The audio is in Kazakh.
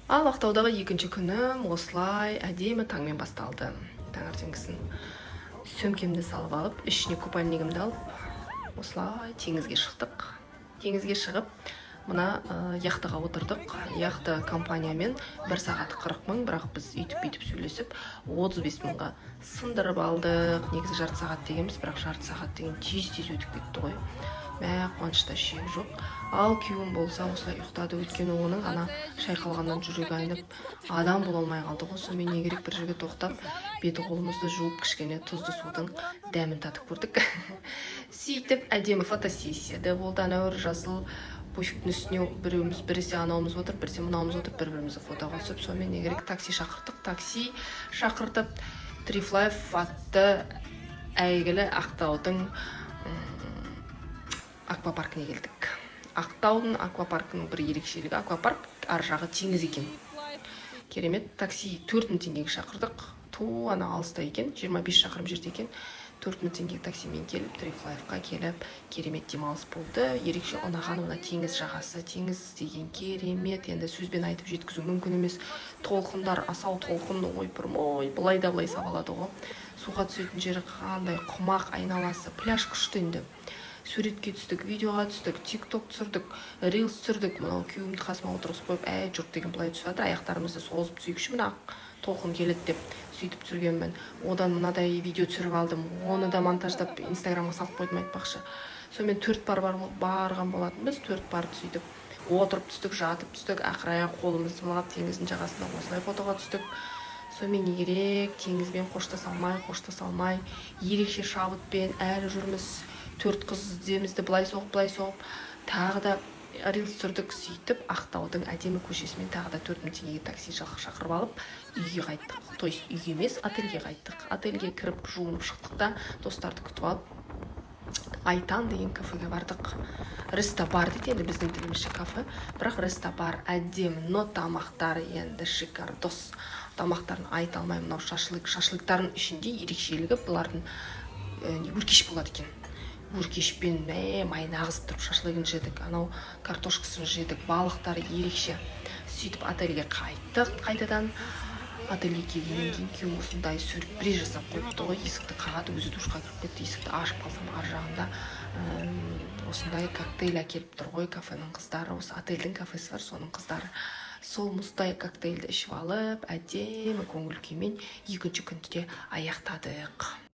Ал Ақтаудағы екінші күнім осылай әдемі таңмен басталды. Таңертеңгісін сөмкемді салып алып, ішіне купальнигімді алып, осылай теңізге шықтық. Теңізге шығып, мына яхтаға отырдық. Яхта компаниямен бір сағат 40 мың, бірақ біз үйтіп бүйтіп сөйлесіп, 35 мыңға сындырып алдық. Негізі жарты сағат дегенбіз, бірақ жарты сағат деген тез тез өтіп кетті ғой. Мә, қуанышта шек жоқ. Ал күйеуім болса, осылай ұйықтады, өйткені оның ана шайқалғаннан жүрегі айнып, адам бола алмай қалды ғой. Сонымен, не керек, бір жерге тоқтап, беті қолымызды жуып, кішкене тұзды судың дәмін татып көрдік. Сөйтіп, әдемі фотосессия да болды. Анау жасыл пуфиктің үстіне біреуміз, біресе анауымыз отырып, біресе мынауымыз отырып, бір бірімізді фотоға түсіп. Сонымен, не керек, такси шақырттық. Такси шақыртып, Трифлайф атты әйгілі Ақтаудың аквапаркіне келдік. Ақтаудың аквапаркінің бір ерекшелігі: аквапарк ар жағы теңіз екен. Керемет. Такси 4000 теңгеге шақырдық. Ту, ана алыста екен, 25 шақырым жерде екен. 4000 теңге таксимен келіп, Трифлайфқа келіп, керемет демалыс болды. Ерекше ұнағаны мына теңіз жағасы. Теңіз деген керемет, енді сөзбен айтып жеткізу мүмкін емес. Толқындар, асау толқын, ойпырмой, былай да былай сабалады ғой. Суға түсетін жері қандай құмақ, айналасы пляж, күшті. Енді суретке түстік, видеоға түстік, Тик Ток түсірдік, рилс түсірдік. Мынау күйеуімді қасыма отырғызып қойып, әй, жұрт деген былай түсіп жатыр, аяқтарымызды созып түсейікші, мына толқын келеді деп, сөйтіп түсіргенмін. Одан мынадай видео түсіріп алдым, оны да монтаждап, Инстаграмға салып қойдым айтпақшы. Сонымен, төрт пар бар, барған болатынбыз. Төрт парды сөйтіп отырып түстік, жатып түстік, ақыры аяқ қолымызды былғап, теңіздің жағасында осылай фотоға түстік. Сонымен, не керек, теңізбен қоштаса алмай, қоштаса алмай, ерекше шабытпен әлі жүрміз. Төрт қыз тіземізді былай соғып, былай соғып, тағы да рилс түсірдік. Сөйтіп, Ақтаудың әдемі көшесімен тағы да 4000 теңгеге такси шақырып алып, үйге қайттық. То есть үйге емес, отельге қайттық. Отельге кіріп, жуынып шықтық та, достарды күтіп алып, Айтан деген кафеге бардық. Ресто бар дейді енді, біздің тілімізше кафе, бірақ ресто бар, әдемі, но тамақтары енді шикардос. Тамақтарын айта алмаймын. Мынау шашлык, шашлыктардың ішінде ерекшелігі бұлардың өркеш болады екен. Өркешпен, мә, майын ағызып тұрып шашлыгын жедік, анау картошкасын жедік, балықтары ерекше. Сөйтіп, отельге қайттық қайтадан. Отельге келгеннен кейін күйеуім осындай сюрприз жасап қойыпты ғой. Есікті қағады, өзі душқа кіріп кетті. Есікті ашып қалсам, ар жағында осындай коктейль әкеліп тұр ғой кафенің қыздары. Осы отельдің кафесі бар, соның қыздары. Сол мұздай коктейльді ішіп алып, әдемі көңіл күймен екінші күнді де аяқтадық.